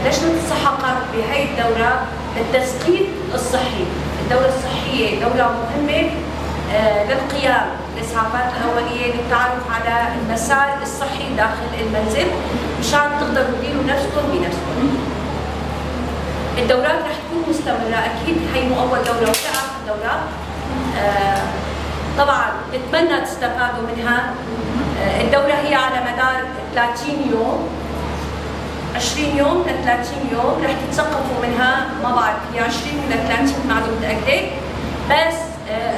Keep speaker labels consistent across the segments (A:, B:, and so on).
A: لجنة الصحة قامت بهي الدورة للتثقيف الصحي. الدورة الصحية دورة مهمة للقيام بالإسعافات الأولية، للتعرف على المسار الصحي داخل المنزل مشان تقدروا تديروا نفسكم بنفسكم. الدورات رح تكون مستمرة، أكيد هي مو أول دورة ولا آخر دورة. طبعا نتمنى تستفادوا منها. الدورة هي على مدار 30 يوم، 20 يوم ل 30 يوم رح تتثقفوا منها، ما بعرف هي 20 ولا 30 ما عاد متأكدة، بس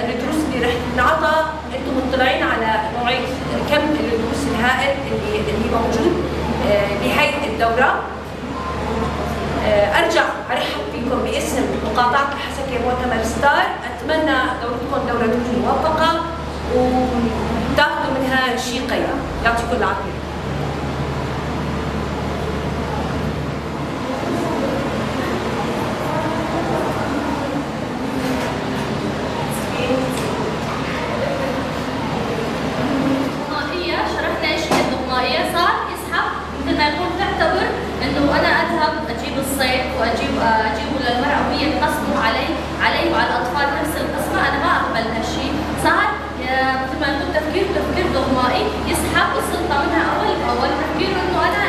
A: الدروس اللي رح تنعطى انتم مطلعين على نوعية كم الدروس الهائل اللي موجود بهي الدورة. ارجع ارحب فيكم باسم مقاطعة الحسكة مؤتمر ستار. اتمنى دورتكم دورة تكون موفقة وتاخذوا منها شيء قيم. يعطيكم العافية.
B: شرحنا ايش هي الدغمائية. صار يسحب مثل ما يقول، تعتبر انه انا اذهب اجيب الصيد واجيبه للمرأة وهي تقسمه علي وعلى الاطفال نفس القسمة، انا ما اقبل هالشيء. صار مثل ما نقول تفكير دغمائي، يسحب السلطة منها اول باول. تفكيره انه انا